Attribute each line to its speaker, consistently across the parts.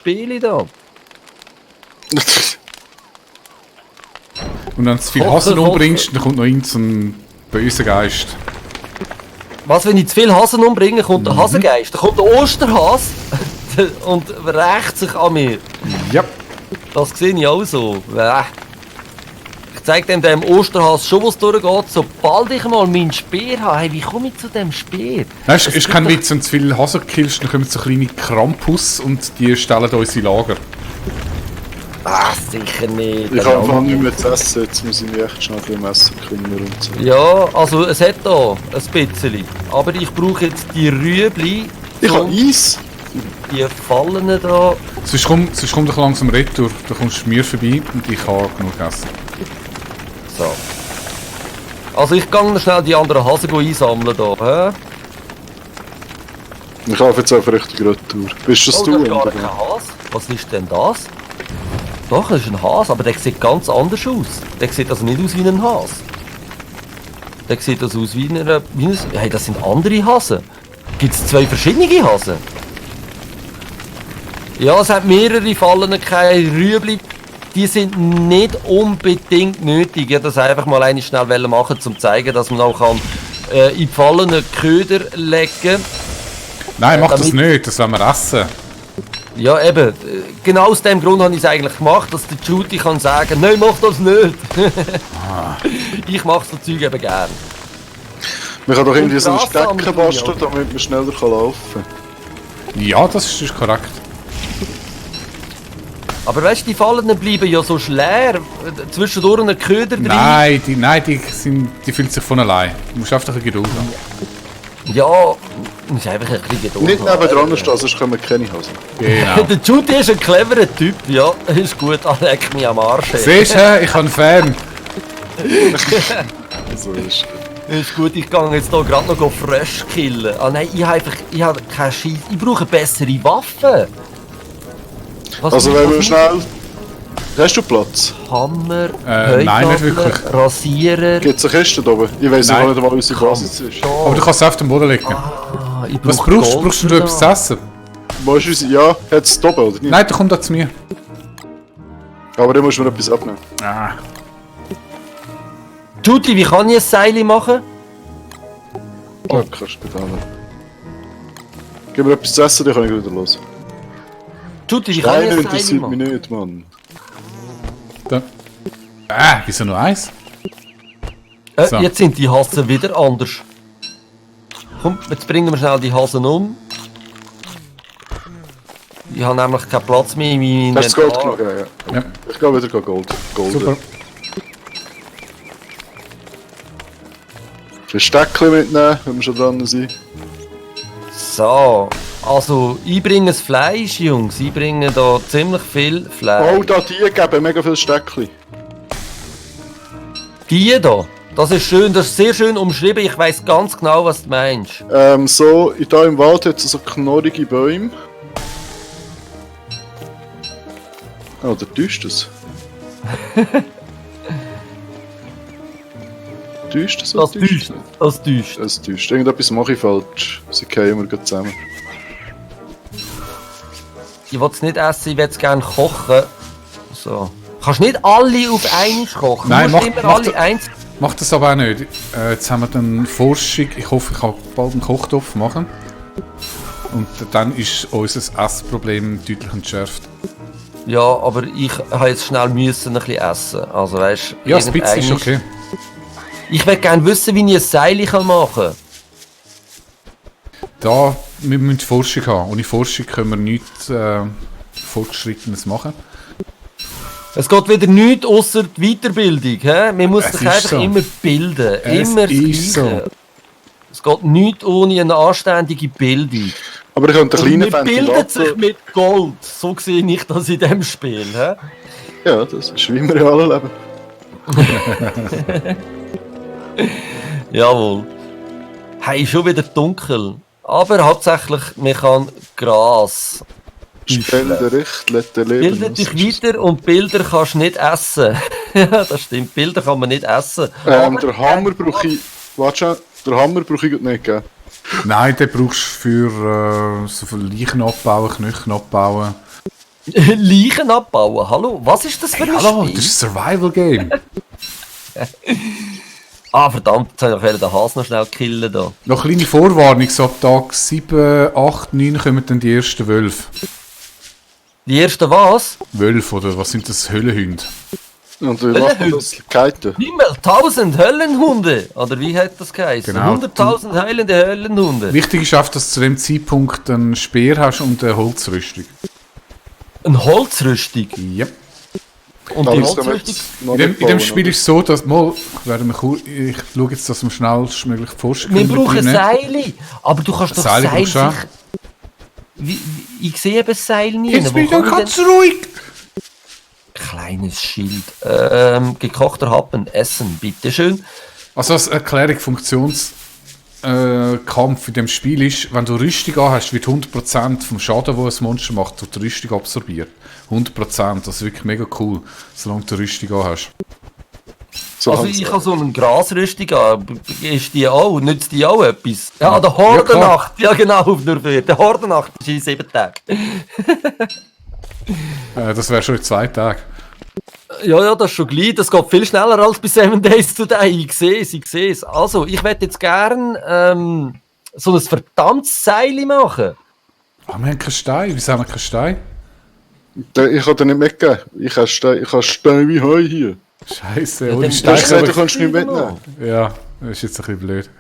Speaker 1: Spiele da.
Speaker 2: Und wenn du zu viel Hasen umbringst, dann kommt noch irgend so ein böser Geist.
Speaker 1: Was, wenn ich zu viel Hasen umbringe, kommt der Hasengeist. Dann kommt der Osterhas und rächt sich an mir.
Speaker 2: Ja.
Speaker 1: Das sehe ich auch so. Ich zeige dem Osterhas schon, was durchgeht. Sobald ich mal meinen Speer habe, hey, wie komme ich zu dem Speer?
Speaker 2: Weißt du, ist kein Witz, wenn du zu viel Hasen killst, dann kommen so kleine Krampus und die stellen uns in Lager.
Speaker 1: Ah, sicher nicht.
Speaker 3: Ich habe einfach nicht mehr zu essen, jetzt muss ich mich echt schnell ein Messer kümmern und so.
Speaker 1: Ja, also es hat da ein bisschen. Aber ich brauche jetzt die Rüebli.
Speaker 3: Ich habe Eis!
Speaker 1: Die Fallen da.
Speaker 2: Sonst komm doch langsam retour, da kommst du mir vorbei und ich habe genug essen.
Speaker 1: So. Also ich gehe noch schnell die anderen Hasen einsammeln da. Hä?
Speaker 3: Ich laufe jetzt einfach Richtung Retour. Bist das
Speaker 1: Oh,
Speaker 3: du?
Speaker 1: das ist gar
Speaker 3: oder?
Speaker 1: kein Has. Was ist denn das? Doch, das ist ein Has, aber der sieht ganz anders aus. Der sieht also nicht aus wie ein Has. Der sieht also aus wie eine... Hey, das sind andere Hasen. Gibt es 2 verschiedene Hasen? Ja, es hat mehrere Fallen, keine Rüebli. Die sind nicht unbedingt nötig. Ich wollte das einfach mal eine schnell machen, um zu zeigen, dass man auch kann, in die Fallen Köder legen kann.
Speaker 2: Nein, mach das nicht, das wollen wir essen.
Speaker 1: Ja, eben. Genau aus dem Grund habe ich es eigentlich gemacht, dass der Judy kann sagen, nein, mach das nicht. Ich mache so Zeug eben gern.
Speaker 3: Man kann doch irgendwie so einen
Speaker 1: Und Gras
Speaker 3: Stecker basteln, damit man schneller laufen kann.
Speaker 2: Ja, das ist korrekt.
Speaker 1: Aber weißt du, die Fallen bleiben ja so leer. Zwischendurch einen Köder drin.
Speaker 2: Nein, die fühlt sich von allein. Du musst einfach ein Geduld haben.
Speaker 1: Ja, muss einfach ein bisschen Geduld
Speaker 3: Nicht
Speaker 1: haben.
Speaker 3: nebendran stehen, sonst kommen keine Hosen.
Speaker 2: Genau.
Speaker 1: Der Judy ist ein cleverer Typ, ja. Ist gut, leck mich am Arsch. ey.
Speaker 2: Siehst du, ich habe einen Fan.
Speaker 3: So ist
Speaker 1: Ist gut, ich gehe jetzt hier gerade noch Fresh killen. Ah nein, ich habe keinen Scheiß. Ich brauche bessere Waffen. Was
Speaker 3: Also
Speaker 1: ist
Speaker 3: wenn
Speaker 1: das
Speaker 3: wir
Speaker 1: mit
Speaker 3: schnell... Hast du Platz?
Speaker 1: Hammer,
Speaker 2: Nein, nicht
Speaker 1: Heugabel,
Speaker 2: wirklich.
Speaker 1: Rasierer.
Speaker 3: Gibt es eine Kiste da oben? Ich weiss
Speaker 2: Nein.
Speaker 3: nicht, wo unsere Basis ist.
Speaker 2: Aber du kannst es auf dem Boden legen.
Speaker 1: Ah, ich
Speaker 2: Was
Speaker 1: brauche
Speaker 2: brauchst du?
Speaker 1: Gold
Speaker 2: Brauchst du
Speaker 1: für
Speaker 2: etwas zu
Speaker 1: das.
Speaker 2: essen?
Speaker 3: Wo ist unsere... Ja, hat es da oben, oder nicht?
Speaker 2: Nein, dann komm da zu mir.
Speaker 3: Aber dann musst du mir etwas abnehmen.
Speaker 2: Ah.
Speaker 1: Judy, wie kann ich ein Seil machen?
Speaker 3: Ja, kannst du da nehmen. Gib mir etwas zu essen, dann kann ich wieder los.
Speaker 1: Judy, wie kann ich
Speaker 3: Steine
Speaker 1: ein Seil
Speaker 3: interessiert mich
Speaker 1: machen?
Speaker 3: nicht, Mann.
Speaker 2: Da. Wieso nur eins? So.
Speaker 1: Jetzt sind die Hasen wieder anders. Komm, jetzt bringen wir schnell die Hasen um. Ich habe nämlich keinen Platz mehr in meinem
Speaker 3: Hast du das Gold
Speaker 1: Inventar.
Speaker 3: genommen? Ja, ja.
Speaker 2: Ja.
Speaker 3: Ich gehe wieder Gold.
Speaker 2: Super.
Speaker 3: Ein Steckchen mitnehmen, wenn wir schon dran sind.
Speaker 1: So, also ich bringe das Fleisch, Jungs. Ich bringe da ziemlich viel Fleisch.
Speaker 3: Oh, da die geben mega viel Steckchen.
Speaker 1: Die da, das ist schön, das ist sehr schön umschrieben. Ich weiß ganz genau, was du meinst.
Speaker 3: So, da im Wald hat es so knorrige Bäume. Oh, da täuscht es. Täuscht es?
Speaker 1: Das täuscht. Das täuscht.
Speaker 3: Es täuscht. Irgendetwas mache ich falsch. Sie fallen wir gerade zusammen.
Speaker 1: Ich will es nicht essen, ich will es gerne kochen. So. Kannst nicht alle auf einmal kochen.
Speaker 2: Nein,
Speaker 1: du musst immer
Speaker 2: mach
Speaker 1: alle eins.
Speaker 2: Mach das aber auch nicht. Jetzt haben wir dann Forschung. Ich hoffe, ich kann bald einen Kochtopf machen. Und dann ist unser Essproblem deutlich entschärft.
Speaker 1: Ja, aber ich habe jetzt schnell müssen ein bisschen essen. Also weißt
Speaker 2: Ja, das Pizza ist okay.
Speaker 1: Ich will gerne wissen, wie ich ein Seil machen kann.
Speaker 2: Da, wir müssen Forschung haben. Ohne Forschung können wir nichts Fortgeschrittenes machen.
Speaker 1: Es geht wieder nichts außer die Weiterbildung. He? Man muss
Speaker 2: Es
Speaker 1: sich
Speaker 2: ist
Speaker 1: einfach
Speaker 2: so.
Speaker 1: immer bilden.
Speaker 2: Es
Speaker 1: Immer das
Speaker 2: ist
Speaker 1: Gleiche.
Speaker 2: so.
Speaker 1: Es geht nichts ohne eine anständige Bildung.
Speaker 3: Aber ich könnte einen
Speaker 1: Und
Speaker 3: kleinen
Speaker 1: man bildet sich
Speaker 3: Ventilator...
Speaker 1: mit Gold. So sehe ich das in diesem Spiel. He?
Speaker 3: Ja, das ist wie im realen Leben.
Speaker 1: Jawohl. Hey, schon wieder dunkel. Aber hauptsächlich, man kann Gras.
Speaker 3: Stelle recht, lette Leben.
Speaker 1: Bildet dich weiter und Bilder kannst du nicht essen. Ja, das stimmt. Bilder kann man nicht essen.
Speaker 3: Der Hammer brauche ich... Warte schon, den Hammer brauche ich nicht, gell?
Speaker 2: Nein, den brauchst du für so viel Leichen abbauen, Knochen abbauen.
Speaker 1: Leichen abbauen, hallo? Was ist das für ein
Speaker 2: Hallo,
Speaker 1: Spiel?
Speaker 2: das ist ein Survival-Game.
Speaker 1: Ah, verdammt, jetzt habe ich den Hase noch schnell killen da.
Speaker 2: Noch kleine Vorwarnung, so ab Tag 7, 8, 9 kommen dann die ersten Wölfe.
Speaker 1: Die erste was?
Speaker 2: Wölfe, oder was sind das? Höhlenhunde.
Speaker 3: Und wie macht man das? Kiten?
Speaker 1: Himmel, 1000 Höllenhunde! Oder wie hat das geheißen?
Speaker 2: Genau.
Speaker 1: 100.000 heilende Höllenhunde.
Speaker 2: Wichtig ist einfach, dass du zu dem Zeitpunkt einen Speer hast und eine Holzrüstung.
Speaker 1: Eine Holzrüstung.
Speaker 2: Ja.
Speaker 1: Und
Speaker 3: Aber
Speaker 1: die
Speaker 3: das können wir
Speaker 1: Holzrüstung...
Speaker 3: jetzt noch
Speaker 2: In dem,
Speaker 3: nicht
Speaker 2: in dem
Speaker 3: bauen,
Speaker 2: Spiel ist es so, dass ich schaue jetzt, dass wir schnellstmöglich Forschung
Speaker 1: Wir brauchen
Speaker 2: betreiben.
Speaker 1: Seile. Aber du kannst doch
Speaker 2: Seile
Speaker 1: Seil
Speaker 2: brauchst du auch.
Speaker 1: Ich sehe eben das Seil nie.
Speaker 2: Jetzt bin ich
Speaker 1: Wo
Speaker 2: doch
Speaker 1: kann
Speaker 2: ganz ruhig!
Speaker 1: Kleines Schild. Gekochter Happen, Essen, bitteschön.
Speaker 2: Also als Erklärung, Funktionskampf in dem Spiel ist, wenn du Rüstung anhast, wird 100% vom Schaden, den ein Monster macht, durch die Rüstung absorbiert. 100%, das ist wirklich mega cool, solange du Rüstung anhast.
Speaker 3: So
Speaker 1: Also
Speaker 3: haben sie-
Speaker 1: ich habe so eine Grasrüstung an. Ist die auch? Nützt die auch etwas? Ja, der
Speaker 2: Ja,
Speaker 1: Hordenacht. Ja, genau, nur für. Der Hordenacht ist in 7 Tagen.
Speaker 2: Das wäre schon in 2 Tagen.
Speaker 1: Ja, das ist schon gleich. Das geht viel schneller als bei 7 Days Today. Ich sehe es. Also, ich möchte jetzt gern so ein verdammtes Seil machen.
Speaker 2: Ah, wir haben keinen Stein. Wieso haben wir keinen Stein?
Speaker 3: Ich kann dir nicht mitgeben. Ich habe Stein wie Heu hier.
Speaker 2: Scheiße,
Speaker 1: Ja,
Speaker 2: ohne
Speaker 1: dann-
Speaker 3: Du
Speaker 2: Stein.
Speaker 3: hast gesagt, du
Speaker 2: aber-
Speaker 3: kannst nicht mitnehmen.
Speaker 2: Ja, das ist jetzt ein bisschen blöd.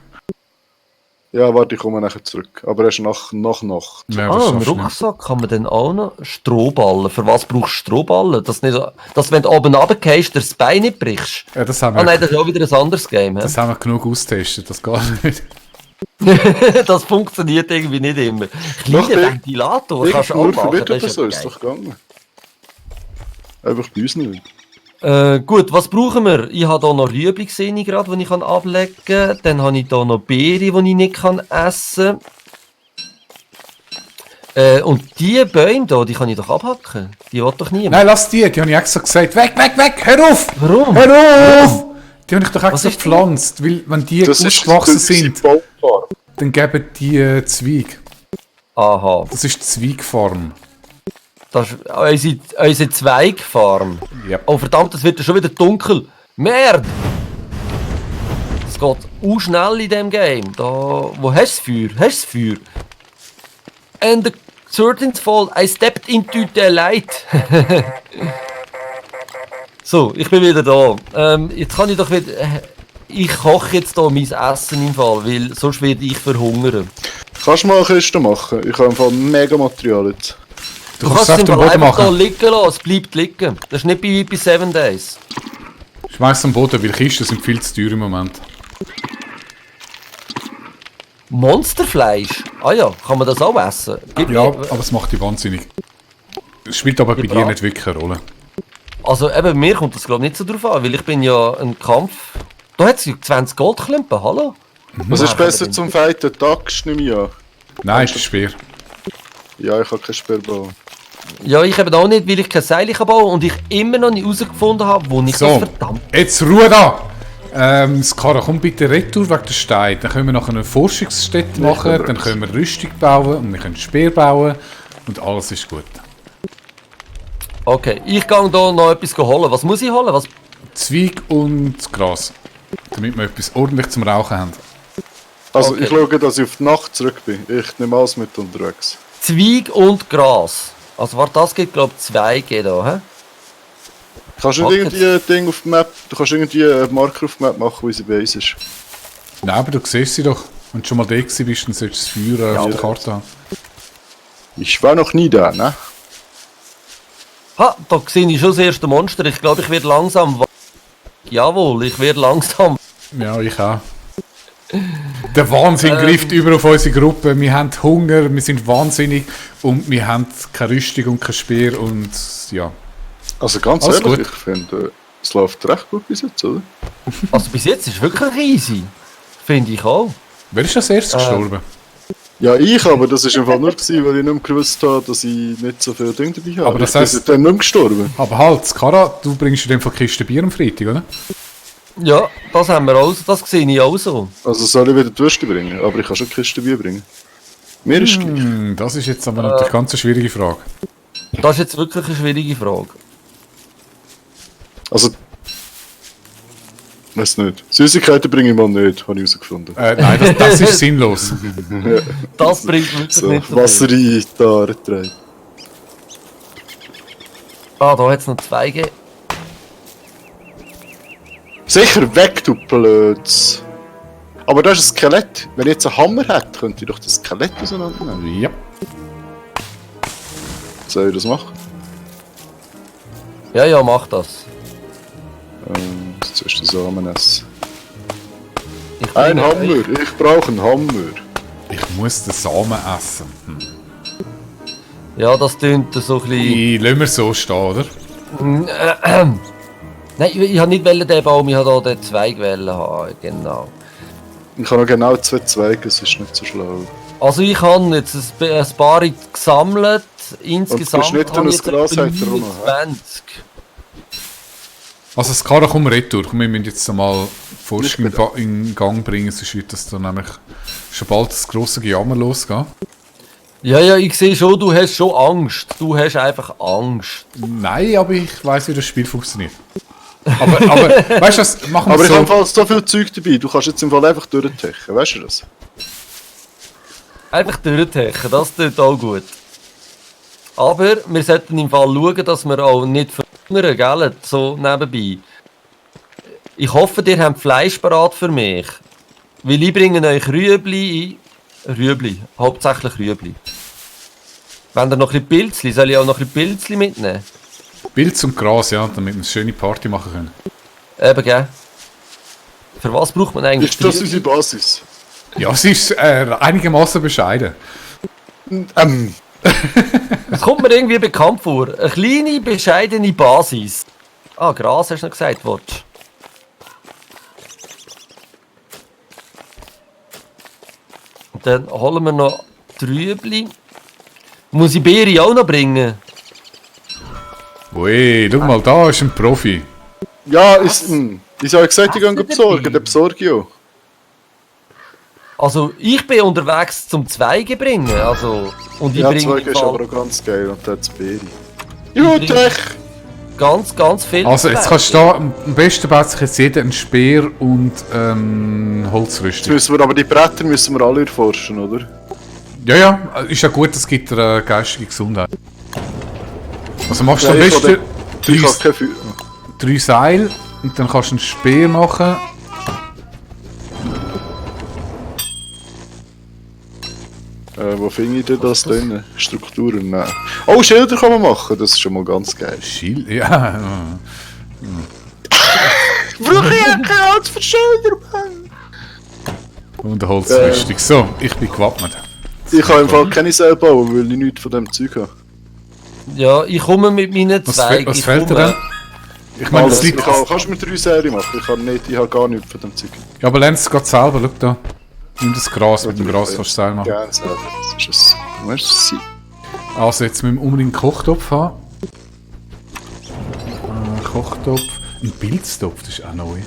Speaker 3: Ja, warte, ich komme nachher zurück. Aber erst nach Nacht.
Speaker 2: Ja, das
Speaker 1: Im
Speaker 2: schaffst du nicht.
Speaker 1: Rucksack kann man dann auch noch Strohballen. Für was brauchst du Strohballen? Dass wenn du oben runtergehst, dir das Bein nicht brichst.
Speaker 2: Ja, das haben
Speaker 1: Ah
Speaker 2: wir,
Speaker 1: nein, das ist auch wieder ein anderes Game. He?
Speaker 2: das haben wir genug austestet, das geht nicht.
Speaker 1: Das funktioniert irgendwie nicht immer.
Speaker 3: Doch,
Speaker 1: Kleiner
Speaker 3: der-
Speaker 1: Ventilator
Speaker 3: Ich
Speaker 1: kannst du auch
Speaker 3: nur für
Speaker 1: machen.
Speaker 3: dich
Speaker 1: Das
Speaker 3: oder
Speaker 1: ist
Speaker 3: so
Speaker 1: ja
Speaker 3: ist es
Speaker 1: geil.
Speaker 3: doch gegangen. Einfach bei uns nicht.
Speaker 1: Gut, was brauchen wir? Ich habe hier noch Rüebli gesehen, gerade, die ich ablegen kann. Dann habe ich hier noch Beeren, die ich nicht essen kann. Und die Bäume hier, die kann ich doch abhacken. Die will doch niemand.
Speaker 2: Nein, lass die habe ich extra gesagt. Weg, hör auf!
Speaker 1: Warum?
Speaker 2: Hör auf! Die habe ich doch extra
Speaker 1: ist die?
Speaker 2: gepflanzt, weil wenn die
Speaker 3: Das ist
Speaker 2: ausgewachsen
Speaker 3: das ist
Speaker 2: sind,
Speaker 3: Baufarbe.
Speaker 2: dann geben die Zweig.
Speaker 1: Aha,
Speaker 2: Das ist die Zweigfarm.
Speaker 1: das ist unsere Zweigfarm.
Speaker 2: Ja.
Speaker 1: Oh verdammt, es wird ja schon wieder dunkel. Merd! Es geht auch schnell in diesem Game. Da, wo hast du das Feuer? And the curtains fall, I stepped into the light. So, ich bin wieder da. Jetzt kann ich doch wieder... ich koche jetzt hier mein Essen im Fall, weil sonst werde ich verhungern.
Speaker 3: Kannst du mal eine Kiste machen? Ich habe im Fall mega Material jetzt.
Speaker 2: Du
Speaker 1: Du
Speaker 2: kannst
Speaker 1: kannst
Speaker 2: es
Speaker 1: es
Speaker 2: auf
Speaker 1: im
Speaker 2: dem
Speaker 1: Fall
Speaker 2: Boden
Speaker 1: einfach hier
Speaker 2: machen.
Speaker 1: liegen lassen, es bleibt liegen. Das ist nicht wie bei 7 Days.
Speaker 2: Schmeiß es am Boden, weil Kisten sind viel zu teuer im Moment.
Speaker 1: Monsterfleisch? Ah ja, kann man das auch essen? Gib
Speaker 2: Ja,
Speaker 1: mir-
Speaker 2: aber es macht dich wahnsinnig. Es spielt aber bei dir nicht wirklich eine Rolle.
Speaker 1: Also eben, mir kommt das glaube ich nicht so drauf an, weil ich bin ja ein Kampf... Da hat es 20 Goldklumpen, hallo?
Speaker 3: Was ist
Speaker 1: Nein,
Speaker 3: besser
Speaker 1: aber-
Speaker 3: zum Fighten? Dachs nehme ich an.
Speaker 2: Nein, ist schwer.
Speaker 3: Ja, ich habe keinen Speerbau.
Speaker 1: Ja, ich eben auch nicht, weil ich kein Seil kann bauen und ich immer noch nicht herausgefunden habe, wo ich das
Speaker 2: So,
Speaker 1: verdammt...
Speaker 2: jetzt Ruhe da! Skara, komm bitte retour wegen der Steine. Dann können wir noch eine Forschungsstätte machen, dann können wir Rüstung bauen und wir können Speer bauen und alles ist gut.
Speaker 1: Okay, ich gehe hier noch etwas holen. Was muss ich holen? Was...
Speaker 2: Zweig und Gras. Damit wir etwas ordentlich zum Rauchen haben.
Speaker 3: Also,
Speaker 1: Okay.
Speaker 3: ich schaue, dass ich auf die Nacht zurück bin. Ich nehme alles mit unterwegs.
Speaker 1: Zweig und Gras. Also warte, das geht glaube ich 2 geht da, hä?
Speaker 3: Kannst du nicht irgendwie ein Ding auf der Map, du kannst irgendwie einen Marker auf der Map machen, wo unsere Base ist.
Speaker 2: Nein, aber du siehst sie doch. Wenn du schon mal da gewesen bist, dann solltest du das Feuer auf der Karte haben.
Speaker 3: Ich war noch nie da, ne?
Speaker 1: Ha, da sehe ich schon das erste Monster. Ich glaube, ich werde langsam... Jawohl, ich werde langsam...
Speaker 2: Ja, ich auch. Der Wahnsinn greift über auf unsere Gruppe. Wir haben Hunger, wir sind wahnsinnig und wir haben keine Rüstung und kein Speer und ja.
Speaker 3: Also ganz
Speaker 2: Alles
Speaker 3: ehrlich,
Speaker 2: gut.
Speaker 3: ich finde, es läuft recht gut bis jetzt, oder?
Speaker 1: Also bis jetzt ist es wirklich easy. Finde ich auch.
Speaker 2: Wer ist als erstes gestorben?
Speaker 3: Ja, ich, aber das war im Fall nur, gewesen, weil ich nicht mehr gewusst habe, dass ich nicht so viel Dinge dabei habe.
Speaker 2: Aber das
Speaker 3: ich
Speaker 2: heisst-
Speaker 3: bin seitdem nicht mehr gestorben.
Speaker 2: Aber halt, Skara, du bringst dir einfach Kiste Bier am Freitag, oder?
Speaker 1: Ja, das haben wir auch, das sehe ich auch so.
Speaker 3: Also soll ich wieder die Würste bringen, aber ich kann schon die Kiste Bier bringen. Mir ist gleich.
Speaker 2: Das ist jetzt aber natürlich ganz eine schwierige Frage.
Speaker 1: Das ist jetzt wirklich eine schwierige Frage.
Speaker 3: Also... Weiß nicht. Süßigkeiten bringe ich mal nicht, habe ich herausgefunden.
Speaker 2: Nein, das ist sinnlos.
Speaker 1: Das bringt wirklich
Speaker 3: So,
Speaker 1: nicht so
Speaker 3: Wasser
Speaker 1: viel.
Speaker 3: rein, da rein.
Speaker 1: Ah, da hat es noch 2 gegeben.
Speaker 3: Sicher weg, du Blöds! Aber da ist ein Skelett. Wenn ich jetzt einen Hammer hätte, könnte ich doch das Skelett auseinandernehmen.
Speaker 2: Ja.
Speaker 3: Soll ich das machen?
Speaker 1: Ja, ja, mach das.
Speaker 3: Zuerst den Samen essen.
Speaker 1: Ich
Speaker 3: Ein
Speaker 1: bringe
Speaker 3: Hammer!
Speaker 1: euch-
Speaker 3: Ich brauche einen Hammer!
Speaker 2: Ich muss den Samen essen.
Speaker 1: Ja, das tönt so ein bisschen...
Speaker 2: Lassen wir so stehen, oder?
Speaker 1: Nein, ich habe nicht den Baum, ich habe hier den Zweig haben. Genau.
Speaker 3: Ich habe noch genau 2 Zweige, das ist nicht so schlau.
Speaker 1: Also ich habe jetzt ein paar gesammelt. Insgesamt
Speaker 3: beschnittenes
Speaker 1: habe ich jetzt
Speaker 3: Gras
Speaker 1: etwa
Speaker 3: hat er auch noch, hä?
Speaker 1: 29.
Speaker 2: Also, Skara, komm retour. Komm, wir müssen jetzt einmal Forschung in Gang bringen, sonst wird das dann nämlich schon bald das grosse Gejammer losgehen.
Speaker 1: Ja, ich sehe schon, du hast schon Angst. Du hast einfach Angst.
Speaker 2: Nein, aber ich weiss, wie das Spiel funktioniert. Aber weißt du was, machen wir
Speaker 3: Aber ich habe im
Speaker 2: so.
Speaker 3: Fall so viel Zeug dabei, du kannst jetzt im Fall einfach durchtechen, weißt du das?
Speaker 1: Einfach durchtechen, das tut auch gut. Aber wir sollten im Fall schauen, dass wir auch nicht verhungern, gell? So nebenbei. Ich hoffe, ihr habt Fleisch parat für mich. Weil ich bringe euch Rüebli ein. Rüebli, hauptsächlich Rüebli. Wenn ihr noch ein bisschen Pilzli, soll ich auch noch ein bisschen Pilzli mitnehmen?
Speaker 2: Pilz und Gras, ja, damit wir eine schöne Party machen können.
Speaker 1: Eben, gell? Für was braucht man eigentlich
Speaker 3: Ist das
Speaker 1: Rüebli?
Speaker 3: unsere Basis?
Speaker 2: Ja, es ist einigermaßen bescheiden.
Speaker 1: Das kommt mir irgendwie bekannt vor. Eine kleine, bescheidene Basis. Ah, Gras hast du noch gesagt, Wotsch. Und dann holen wir noch Trübli. Muss ich Beere auch noch bringen?
Speaker 2: Ui, schau mal, da ist ein Profi.
Speaker 3: Ja, ich habe gesagt, ich gehe
Speaker 1: Was?
Speaker 3: besorgen, den besorge ich auch.
Speaker 1: Also, ich bin unterwegs zum Zweige bringen. Also, und ich
Speaker 3: Ja,
Speaker 1: bringe
Speaker 3: Zeug
Speaker 1: im
Speaker 3: ist
Speaker 1: Fall
Speaker 3: aber auch ganz geil und der Beere. Ja,
Speaker 1: bringe-
Speaker 3: Tech!
Speaker 1: ganz viel.
Speaker 2: Also, jetzt
Speaker 1: Zweige.
Speaker 2: kannst du da, am besten baut sich jetzt jeder einen Speer und
Speaker 3: Jetzt
Speaker 2: Holzrüstung.
Speaker 3: müssen wir aber die Bretter müssen wir alle erforschen, oder?
Speaker 2: Ja, ist ja gut, das gibt dir geistige Gesundheit. Also machst du am
Speaker 3: Ja, ich
Speaker 2: besten
Speaker 3: Ich habe
Speaker 2: drei,
Speaker 3: kein Feuer.
Speaker 2: 3 Seile und dann kannst du einen Speer machen.
Speaker 3: Wo finde ich denn das drin? Strukturen? Nein. Oh, Schilder kann man machen, das ist schon mal ganz geil.
Speaker 2: Schild, ja.
Speaker 3: Brauche ich ja kein Holz für Schilder, Mann!
Speaker 2: Und eine Holzrüstung. So, ich bin gewappnet.
Speaker 3: Ich kann im Fall keine selber bauen, weil ich nichts von dem Zeug habe.
Speaker 1: Ja, ich komme mit meinen Zweigen.
Speaker 2: Was
Speaker 1: Ich
Speaker 2: fehlt dir
Speaker 1: komme-
Speaker 2: denn? Ich meine, es
Speaker 3: Ich
Speaker 2: liegt.
Speaker 3: kannst du mir 3 Serien machen? Ich habe gar nichts von dem Zeug.
Speaker 2: Ja, aber lernst es gerade selber, schau da. Nimm das Gras, mit dem Gras kannst du Seil machen.
Speaker 3: Gerne selber. Das ist ein... Weißt du, das sein?
Speaker 2: Also, jetzt müssen wir unbedingt einen Kochtopf haben. Kochtopf. Ein Pilztopf, das ist auch neu.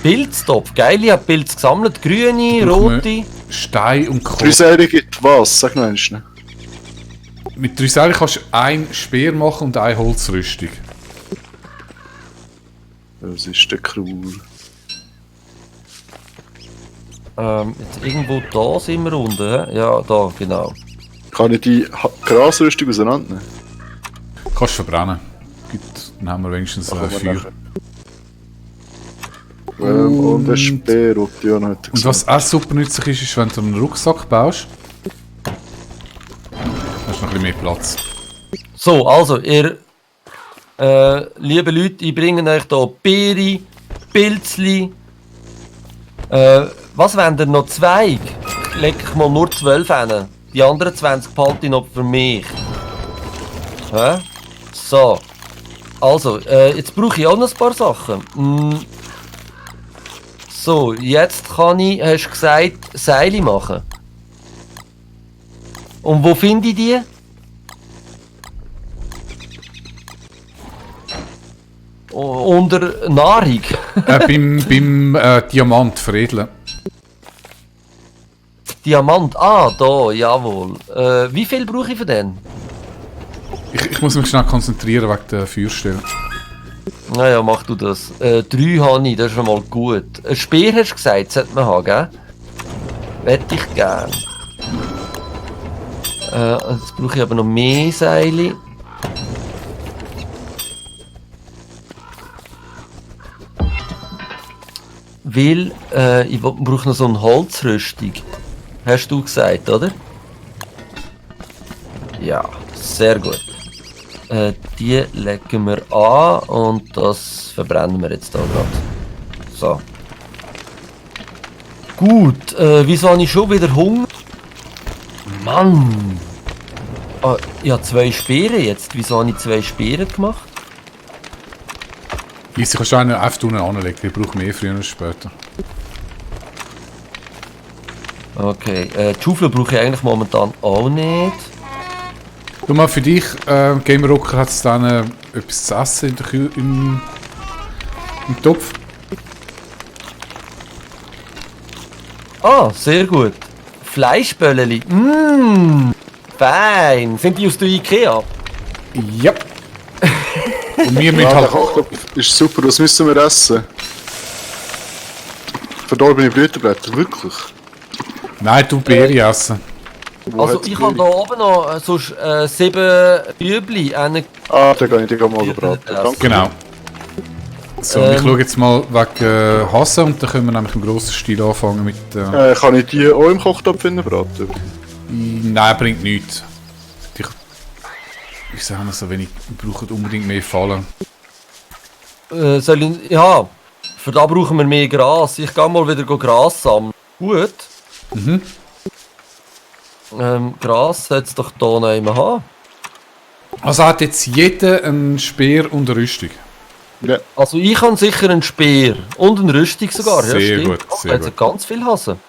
Speaker 1: Pilztopf, geil, ich habe Pilze gesammelt. Grüne,
Speaker 2: Brauchen
Speaker 1: rote.
Speaker 2: wir Stein und
Speaker 3: 3
Speaker 2: Koch.
Speaker 3: Serien gibt was? Sag noch einmal schnell.
Speaker 2: Mit 3 Seilen kannst du einen Speer machen und eine Holzrüstung.
Speaker 3: Das ist der Krur.
Speaker 1: Jetzt irgendwo da sind wir unten, hä? Ja, da, genau.
Speaker 3: Kann ich die Grasrüstung auseinandernehmen?
Speaker 2: Kannst du verbrennen. Gut, dann haben wir wenigstens
Speaker 3: Machen wir
Speaker 2: Feuer.
Speaker 3: nachher. Und ein Speer, den die auch noch hätte
Speaker 2: Und was auch super nützlich ist, ist, wenn du einen Rucksack baust. Dann hast du noch ein bisschen mehr Platz.
Speaker 1: So, also, ihr, liebe Leute, ich bringe euch hier Beere, Pilzli. Was wollt ihr noch? Zweig? Leg ich mal nur 12 hin. Die anderen 20 behalte ich noch für mich. Hä? So. Also, jetzt brauche ich auch noch ein paar Sachen. So, jetzt kann ich, hast du gesagt, Seile machen. Und wo finde ich die? Unter Nahrung.
Speaker 2: Beim Diamant veredeln.
Speaker 1: Diamant, ah, da, jawohl. Wie viel brauche ich für den?
Speaker 2: Ich muss mich schnell konzentrieren wegen der Feuerstelle.
Speaker 1: Naja, mach du das. 3 habe ich, das ist schon mal gut. Ein Speer hast du gesagt, sollte man haben, gell? Hätte ich gern. Jetzt brauche ich aber noch mehr Seile. Weil, ich brauche noch so eine Holzrüstung. Hast du gesagt, oder? Ja, sehr gut. Die legen wir an und das verbrennen wir jetzt da gerade. So. Gut, wieso habe ich schon wieder Hunger? Mann! Ah, ich habe 2 Speere jetzt. Wieso habe ich 2 Speere gemacht?
Speaker 2: Easy, kannst du einen einfach unten anlegen. Ich brauche mehr früher oder später.
Speaker 1: Okay, die Schaufel brauche ich eigentlich momentan auch nicht.
Speaker 2: Schau mal, für dich, Gamer Rocker, hat es dann etwas zu essen in der im Topf.
Speaker 1: Ah, sehr gut. Fleischbölleli. Fein. Sind die aus der Ikea?
Speaker 2: Ja. Und wir mit
Speaker 3: Ja, der
Speaker 2: halt...
Speaker 3: Kochtopf ist super, was müssen wir essen? Verdorbene Blütenblätter, wirklich?
Speaker 2: Nein, du Beere essen.
Speaker 3: Wo
Speaker 1: Also
Speaker 3: hat's
Speaker 1: ich habe da
Speaker 3: Beere?
Speaker 1: oben noch so 7 Übli.
Speaker 3: Ah, da kann ich die mal gebraten. Danke.
Speaker 2: Genau. So, ich schaue jetzt mal wegen Hasen und dann können wir nämlich im grossen Stil anfangen mit...
Speaker 3: Kann ich die auch im Kochtopf braten?
Speaker 2: Nein, bringt nichts. Ich sage noch so wenig, wir brauchen unbedingt mehr Fallen.
Speaker 1: Soll ich, ja, für da brauchen wir mehr Gras. Ich gehe mal wieder Gras sammeln. Gut. Gras sollte es doch hier noch immer haben.
Speaker 2: Also hat jetzt jeder einen Speer und eine Rüstung.
Speaker 3: Ja.
Speaker 1: Also ich habe sicher einen Speer und eine Rüstung sogar.
Speaker 2: Sehr
Speaker 1: ja, stimmt.
Speaker 2: gut,
Speaker 1: Oh,
Speaker 2: sehr
Speaker 1: da hat's
Speaker 2: gut.
Speaker 1: ganz viel Hasen.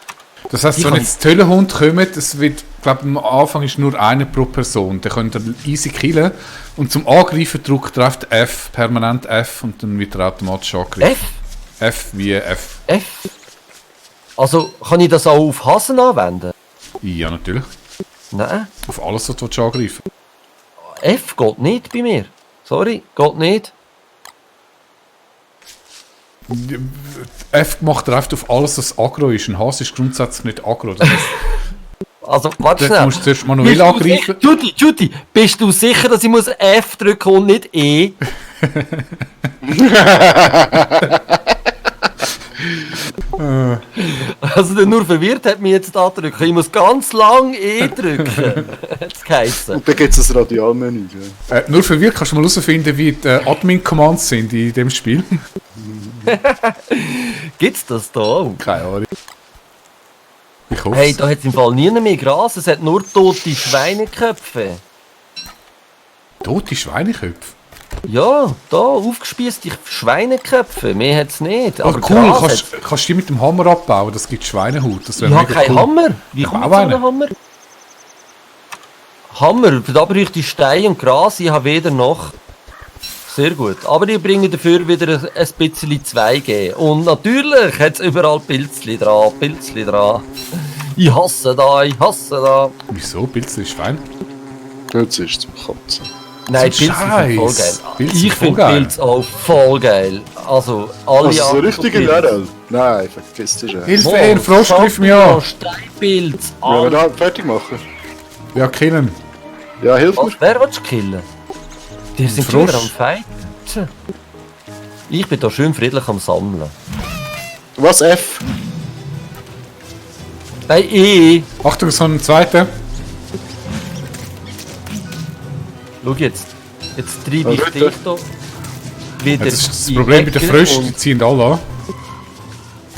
Speaker 2: Das heisst,
Speaker 1: Ich
Speaker 2: wenn
Speaker 1: kann-
Speaker 2: jetzt die Höllenhund kommt, es wird, glaube am Anfang ist nur einer pro Person. Der könnt ihr easy killen. Und zum Angreifen drückt er auf F, permanent F, und dann wird er automatisch angegriffen.
Speaker 1: F?
Speaker 2: F wie F.
Speaker 1: F? Also kann ich das auch auf Hasen anwenden?
Speaker 2: Ja, natürlich.
Speaker 1: Nein.
Speaker 2: Auf alles, was du angreifen.
Speaker 1: F geht nicht bei mir. Sorry, geht nicht.
Speaker 2: F macht er einfach auf alles, was aggro ist. Ein Hase ist grundsätzlich nicht aggro. Das heisst,
Speaker 1: Also, warte
Speaker 2: dort
Speaker 1: schnell.
Speaker 2: musst du zuerst manuell
Speaker 1: Bist du
Speaker 2: angreifen.
Speaker 1: sicher- Judy, bist du sicher, dass ich muss F drücken und nicht E? Also der nur verwirrt hat mich jetzt da drücken. Ich muss ganz lang E drücken. Hat's geheissen.
Speaker 3: Und dann gibt es ein Radialmenü. Ja.
Speaker 2: Nur verwirrt kannst du mal herausfinden, wie die Admin-Commands sind in dem Spiel.
Speaker 1: Gibt's das da auch?
Speaker 2: Keine Ahnung. Ich hoffe
Speaker 1: Hey, da hat es im Fall nie mehr Gras. Es hat nur tote Schweineköpfe.
Speaker 2: Tote Schweineköpfe.
Speaker 1: Ja, da aufgespießte Schweineköpfe. Mehr hat es nicht.
Speaker 2: Oh,
Speaker 1: Aber
Speaker 2: cool,
Speaker 1: Gras
Speaker 2: kannst du die mit dem Hammer abbauen? Das gibt Schweinehaut. Das
Speaker 1: Ich
Speaker 2: wäre
Speaker 1: habe
Speaker 2: mega
Speaker 1: keinen
Speaker 2: cool.
Speaker 1: Hammer. Wie
Speaker 2: Ja,
Speaker 1: kommt
Speaker 2: bau
Speaker 1: so ein
Speaker 2: einen.
Speaker 1: Hammer? Hammer, da bräuchte ich Stein und Gras. Ich habe weder noch. Sehr gut. Aber ich bringe dafür wieder ein bisschen 2G. Und natürlich hat es überall Pilzli dran. Pilzli dran. Ich hasse da, ich hasse da.
Speaker 2: Wieso? Pilze ist fein.
Speaker 3: Jetzt ist es zum Kotzen.
Speaker 1: Nein,
Speaker 2: So ein
Speaker 1: Pilze sind voll
Speaker 2: Scheiß.
Speaker 1: geil.
Speaker 2: Pilze sind
Speaker 1: Ich
Speaker 2: voll
Speaker 1: finde
Speaker 2: geil.
Speaker 1: Pilze auch voll geil. Also, alle
Speaker 3: Also so
Speaker 1: Arten
Speaker 3: richtige
Speaker 1: von Pilzen.
Speaker 3: Lärl? Nein, vergiss das ja.
Speaker 2: Hilfe,
Speaker 1: Moos,
Speaker 2: ein Frosch griff mich an.
Speaker 1: Champignon, Steinpilz,
Speaker 3: Wollen wir
Speaker 1: alles.
Speaker 3: da fertig machen?
Speaker 2: Ja, killen.
Speaker 3: Ja, hilf mir.
Speaker 1: Was? Wer willst du killen? Die sind schon
Speaker 2: Frosch.
Speaker 1: wieder am Fighten. Ich bin da schön friedlich am Sammeln.
Speaker 3: Was, F?
Speaker 1: Bei E.
Speaker 2: Achtung, so einen zweiten.
Speaker 1: Schau jetzt. Jetzt treibe ich
Speaker 3: Also,
Speaker 1: dich da wieder.
Speaker 2: Das ist das
Speaker 1: in
Speaker 2: Problem mit den
Speaker 1: Ecke
Speaker 2: Fröschen, die
Speaker 1: und-
Speaker 2: ziehen alle an.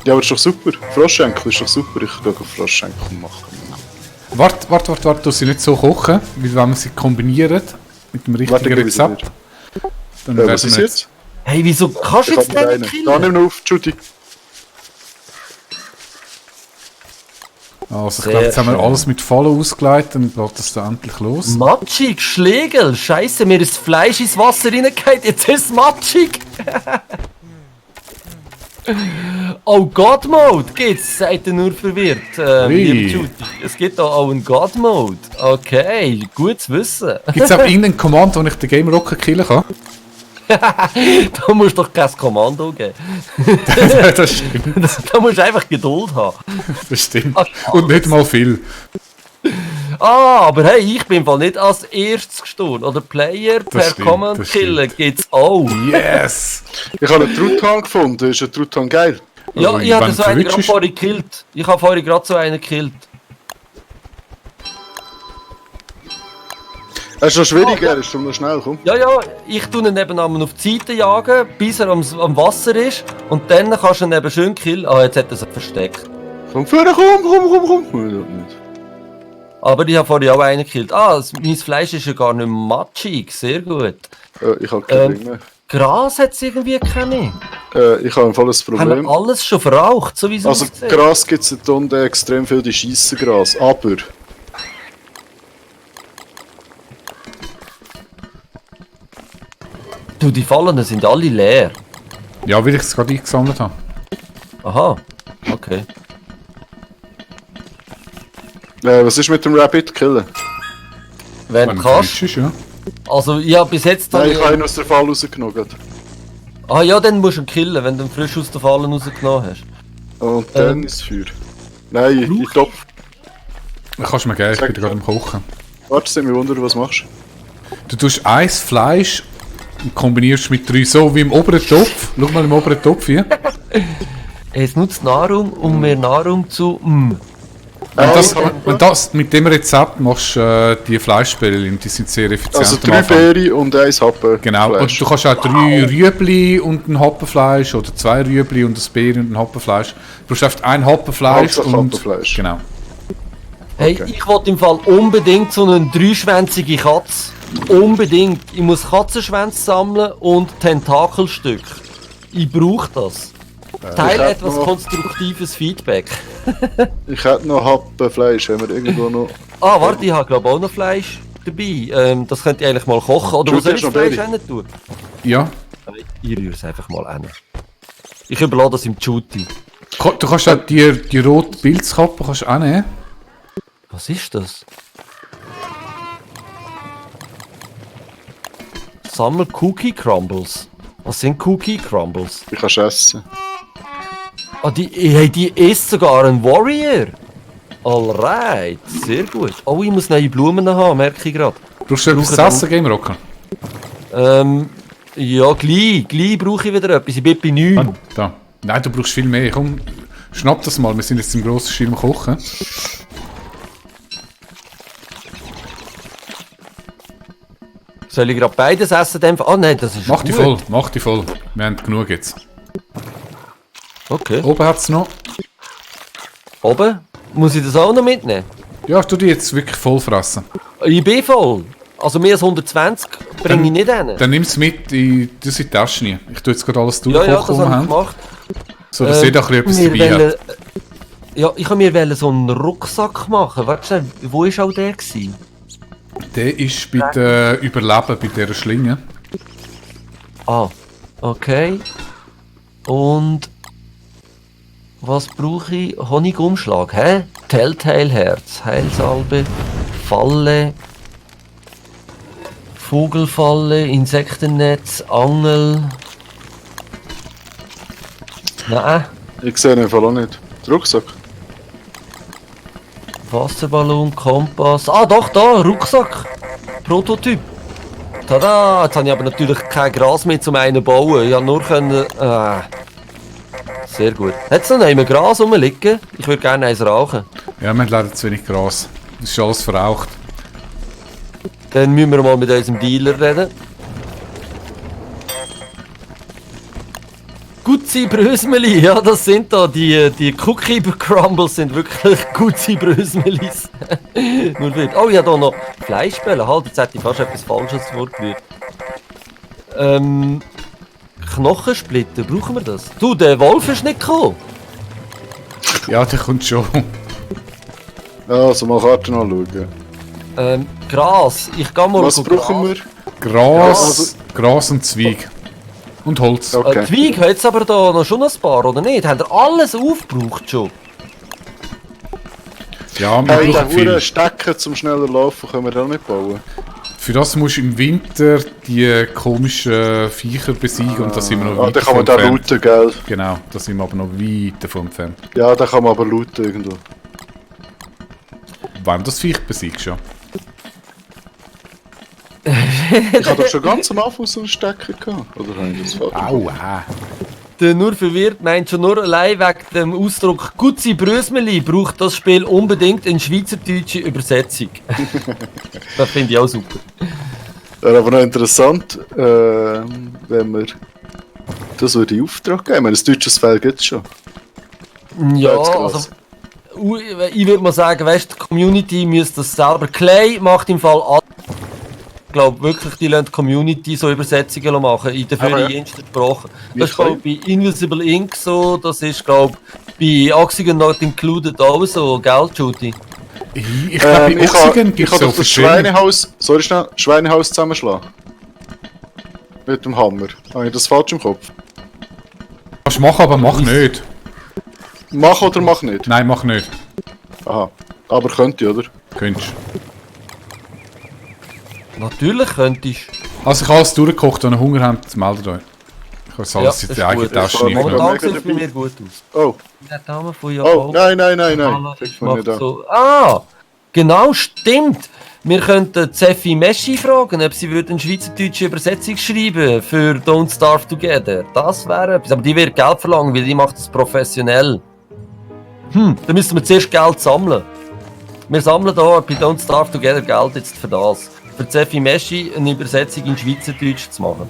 Speaker 3: Ja, aber das ist doch super. Froschschenkel ist doch super. Ich kann Froschschenkel machen.
Speaker 2: Warte, du sie nicht so kochen, weil wenn wir sie kombinieren mit dem
Speaker 3: Warte,
Speaker 2: richtigen
Speaker 3: gib es
Speaker 2: Rezept,
Speaker 3: dir.
Speaker 2: dann
Speaker 3: Ja,
Speaker 2: werden
Speaker 3: was ist
Speaker 2: wir
Speaker 3: jetzt?
Speaker 1: Hey, wieso kannst du
Speaker 3: Ich
Speaker 1: jetzt
Speaker 3: hab noch
Speaker 1: den
Speaker 3: einen.
Speaker 1: nicht
Speaker 3: Da
Speaker 1: killen?
Speaker 3: nimm auf, Judy.
Speaker 2: Also ich
Speaker 1: Sehr
Speaker 2: glaube, jetzt haben wir
Speaker 1: schön.
Speaker 2: alles mit Fallen ausgelegt, dann geht das da endlich los.
Speaker 1: Matschig, Schlegel. Scheiße, mir ist das Fleisch ins Wasser reingefallen. Jetzt ist es matschig. Oh, God Mode gibt's, seid ihr nur verwirrt,
Speaker 2: Ui.
Speaker 1: liebe Judy. Es gibt auch einen God Mode. Okay, gut zu wissen.
Speaker 2: Gibt es auch irgendeinen Command, wo ich den Game Rocker killen kann?
Speaker 1: Da musst du doch kein Kommando geben.
Speaker 2: Das stimmt.
Speaker 1: Da musst du einfach Geduld haben.
Speaker 2: Das stimmt. Und nicht mal viel.
Speaker 1: Ah, aber hey, ich bin wohl nicht als erstes gestorben. Oder Player per
Speaker 2: stimmt,
Speaker 1: Command
Speaker 2: das
Speaker 1: killen gibt's auch.
Speaker 2: Yes!
Speaker 3: Ich habe einen Truthahn gefunden. Ist ein Truthahn geil?
Speaker 1: Ja,
Speaker 2: Also,
Speaker 1: ich habe
Speaker 2: wenn
Speaker 1: so
Speaker 2: du
Speaker 1: einen
Speaker 2: verwirrt
Speaker 1: gerade
Speaker 2: bist.
Speaker 1: vorhin gekillt. Ich habe vorhin gerade so einen gekillt.
Speaker 3: Es ist noch schwieriger, ist noch schnell, komm.
Speaker 1: Ja, ich tue ihn eben einmal auf die Seite jagen, bis er am Wasser ist. Und dann kannst du ihn eben schön killen. Ah, jetzt hat er sich versteckt.
Speaker 3: Komm vorne, komm! Nicht.
Speaker 1: Aber ich habe vorhin auch einen gekillt. Ah, mein Fleisch ist ja gar nicht matschig. Sehr gut.
Speaker 3: Ich habe kein Ding mehr.
Speaker 1: Gras hat es irgendwie keine.
Speaker 3: Ich habe ein volles
Speaker 1: Haben
Speaker 3: Problem.
Speaker 1: wir alles schon verraucht, so wie es
Speaker 3: Also
Speaker 1: aussieht?
Speaker 3: Gras gibt es da unten extrem viel, die schiessen Gras. Aber
Speaker 1: Du, die Fallen sind alle leer.
Speaker 2: Ja, weil ich es gerade eingesammelt habe.
Speaker 1: Aha, okay.
Speaker 3: was ist mit dem Rabbit killen?
Speaker 1: Wenn du kannst.
Speaker 2: Ist, ja.
Speaker 1: Also, ja, bis jetzt...
Speaker 3: Nein, ich habe ihn aus der Fall rausgenommen. gerade.
Speaker 1: Ah ja, dann musst du ihn killen, wenn du ihn frisch aus der Falle rausgenommen hast.
Speaker 3: Und dann ist Feuer. Nein, ich Topf.
Speaker 2: Dann kannst du mir geben, ich bin gerade am Kochen.
Speaker 3: Warte, es mich wundern, was machst
Speaker 2: Du tust eins Fleisch und kombinierst mit 3, so wie im oberen Topf. Schau mal im oberen Topf hier.
Speaker 1: Es nutzt Nahrung, um mehr Nahrung zu...
Speaker 2: Wenn das mit dem Rezept machst, die Fleischbällchen, die sind sehr effizient.
Speaker 3: Also
Speaker 2: am
Speaker 3: 3
Speaker 2: Anfang.
Speaker 3: Beeren und 1 Happen.
Speaker 2: Genau,
Speaker 3: Fleisch.
Speaker 2: und du kannst auch 3 Rüebli und ein Happenfleisch oder 2 Rüebli und ein Beeren und ein Happenfleisch. Du brauchst einfach ein Happenfleisch
Speaker 3: Hauptsache
Speaker 2: und...
Speaker 3: Happenfleisch.
Speaker 2: Genau.
Speaker 1: Hey,
Speaker 3: Okay.
Speaker 1: ich wollte im Fall unbedingt so eine dreischwänzige Katze. Unbedingt. Ich muss Katzenschwänze sammeln und Tentakelstück. Ich brauche das. Teil
Speaker 3: ich hab
Speaker 1: etwas
Speaker 3: noch-
Speaker 1: konstruktives Feedback.
Speaker 3: Ich hätte noch Happenfleisch, haben wir irgendwo noch...
Speaker 1: Ah, warte, ich habe glaube auch noch Fleisch dabei. Das könnt ihr eigentlich mal kochen. Oder wo
Speaker 3: Judy,
Speaker 1: soll ich
Speaker 3: hast
Speaker 1: das
Speaker 3: du noch
Speaker 1: Fleisch
Speaker 3: Beere?
Speaker 1: hin tun?
Speaker 2: Ja.
Speaker 1: Ich rühre es einfach mal hin. Ich überlasse das im Judy.
Speaker 2: Du kannst auch die rote Pilzkappe kannst du auch nehmen.
Speaker 1: Was ist das? Sammel Cookie Crumbles. Was sind Cookie Crumbles?
Speaker 3: Die kannst du essen.
Speaker 1: Ah, die isst sogar ein Warrior. Alright, sehr gut. Oh, ich muss neue Blumen haben, merke ich gerade.
Speaker 2: Brauchst du etwas zu essen, Game Rocker?
Speaker 1: Ja, gleich brauche ich wieder etwas. Ich bin bei 9.
Speaker 2: Da. Nein, du brauchst viel mehr. Komm, schnapp das mal. Wir sind jetzt im grossen Schirm kochen.
Speaker 1: Soll ich gerade beides essen? Ah nein, das ist
Speaker 2: Mach die
Speaker 1: gut.
Speaker 2: voll, mach die voll. Wir haben genug jetzt.
Speaker 1: Okay.
Speaker 2: Oben hat es noch.
Speaker 1: Oben? Muss ich das auch noch mitnehmen?
Speaker 2: Ja, tu die jetzt wirklich voll fressen.
Speaker 1: Ich bin voll. Also mehr als 120 bringe ich nicht hin.
Speaker 2: Dann nimm es mit in die Tasche rein. Ich tue jetzt gerade alles
Speaker 1: Ja,
Speaker 2: durchkochen,
Speaker 1: das
Speaker 2: was wir
Speaker 1: habe ich
Speaker 2: haben.
Speaker 1: gemacht.
Speaker 2: So, dass jeder ein bisschen etwas
Speaker 1: wir
Speaker 2: dabei hat.
Speaker 1: Ja, ich wollte mir so einen Rucksack machen. Warte schnell, wo war auch der gewesen?
Speaker 2: Der ist bei der Überleben, bei dieser Schlinge.
Speaker 1: Ah, okay. Und was brauche ich? Honigumschlag, hä? Telltale-Herz, Heilsalbe, Falle, Vogelfalle, Insektennetz, Angel. Nein,
Speaker 3: Ich sehe den Fall auch nicht. Der Rucksack.
Speaker 1: Wasserballon, Kompass. Ah, doch, da, Rucksack. Prototyp. Tada, jetzt habe ich aber natürlich kein Gras mehr zum einen bauen. Ich habe nur können... Sehr gut. Hat es noch ein Gras rumliegen? Ich würde gerne eins rauchen.
Speaker 2: Ja, wir haben leider zu wenig Gras. Das ist alles verraucht.
Speaker 1: Dann müssen wir mal mit unserem Dealer reden. Gutzi Brösmeli, ja, das sind da die Cookie Crumbles sind wirklich Gutzi Brösmelis. Nur wild. Oh, ich habe da noch Fleischbälle. Halt, jetzt hätte ich fast etwas Falsches vorgerührt. Knochensplitter, brauchen wir das? Du, der Wolf ist nicht gekommen.
Speaker 2: Ja, der kommt schon.
Speaker 3: Ja, also mal Karten anschauen.
Speaker 1: Gras, ich gehe mal
Speaker 3: Was
Speaker 1: auf
Speaker 3: brauchen wir?
Speaker 2: Gras,
Speaker 3: Ja, also-
Speaker 2: Gras und Zweig. Und Holz.
Speaker 3: Okay.
Speaker 1: Zweig hat es aber da noch schon ein paar, oder nicht? Habt ihr alles aufgebraucht schon?
Speaker 2: Ja, wir
Speaker 3: Hey,
Speaker 2: brauchen
Speaker 3: den Huren
Speaker 2: viel.
Speaker 3: Stecker zum schneller Laufen können wir auch nicht bauen.
Speaker 2: Für das musst du im Winter die komischen Viecher besiegen und da sind wir noch
Speaker 3: Ah,
Speaker 2: weit
Speaker 3: dann kann man da
Speaker 2: davon entfernt.
Speaker 3: looten, gell?
Speaker 2: Genau, da sind wir aber noch weit davon entfernt.
Speaker 3: Ja, da kann man aber looten irgendwo.
Speaker 2: Wenn du das Viech besiegst, ja.
Speaker 3: Ich hatte doch schon ganz am Anfang so einen Stecker gehabt. Oder habe ich das falsch?
Speaker 2: Aua.
Speaker 1: Der nur verwirrt meint schon nur allein wegen dem Ausdruck Gutzi Brösmeli braucht das Spiel unbedingt eine schweizerdeutsche Übersetzung. Das finde ich auch super.
Speaker 3: Wäre aber noch interessant, wenn wir das würde in Auftrag geben. Ich meine, ein deutsches Fell gibt es schon.
Speaker 1: Ja,
Speaker 3: Jetzt
Speaker 1: also
Speaker 3: krass.
Speaker 1: ich würde mal sagen, weißt, die Community müsste das selber. Clay macht im Fall alles. Ich glaube wirklich, die lassen die Community so Übersetzungen machen in den
Speaker 3: Aber ja.
Speaker 1: verschiedensten Sprachen.
Speaker 3: Wie
Speaker 1: Das ist glaube ich bei Invisible Ink so, das ist glaube ich bei Oxygen Not Included auch so, gell Judy?
Speaker 2: Ich glaube, bei
Speaker 3: Ich
Speaker 2: Oxygen
Speaker 3: kann
Speaker 2: gibt es
Speaker 3: doch
Speaker 2: so
Speaker 3: das
Speaker 2: verschiedene...
Speaker 3: Schweinehaus, sorry schnell, Schweinehaus zusammenschlagen. Mit dem Hammer. Habe ich das falsch im Kopf?
Speaker 2: Kannst du machen, aber mach nicht.
Speaker 3: Mach oder mach nicht?
Speaker 2: Nein, mach nicht.
Speaker 3: Aha. Aber könnte, oder?
Speaker 2: Könntest.
Speaker 1: Natürlich könntest
Speaker 2: Also ich habe alles durchgekocht, wenn ihr Hunger habt, meldet euch. Ich habe
Speaker 1: Ja,
Speaker 2: alles
Speaker 1: das
Speaker 2: in
Speaker 1: ist
Speaker 2: die eigene
Speaker 1: gut.
Speaker 2: Tasche
Speaker 3: Das war
Speaker 2: reingenommen.
Speaker 1: Momentan
Speaker 3: mega
Speaker 1: sieht es bei
Speaker 3: dabei.
Speaker 1: mir gut aus.
Speaker 3: Oh,
Speaker 1: Der Dame von ja
Speaker 3: oh, nein, kriegt man
Speaker 1: Macht
Speaker 3: nicht an.
Speaker 1: so. Ah, genau, stimmt. Wir könnten Zeffi Meschi fragen, ob sie würde eine schweizerdeutsche Übersetzung schreiben für Don't Starve Together. Das wäre etwas. Aber die wird Geld verlangen, weil die macht das professionell. Dann müssen wir zuerst Geld sammeln. Wir sammeln da bei Don't Starve Together Geld jetzt für das. Für Zeffi Meschi eine Übersetzung in Schweizerdeutsch zu machen.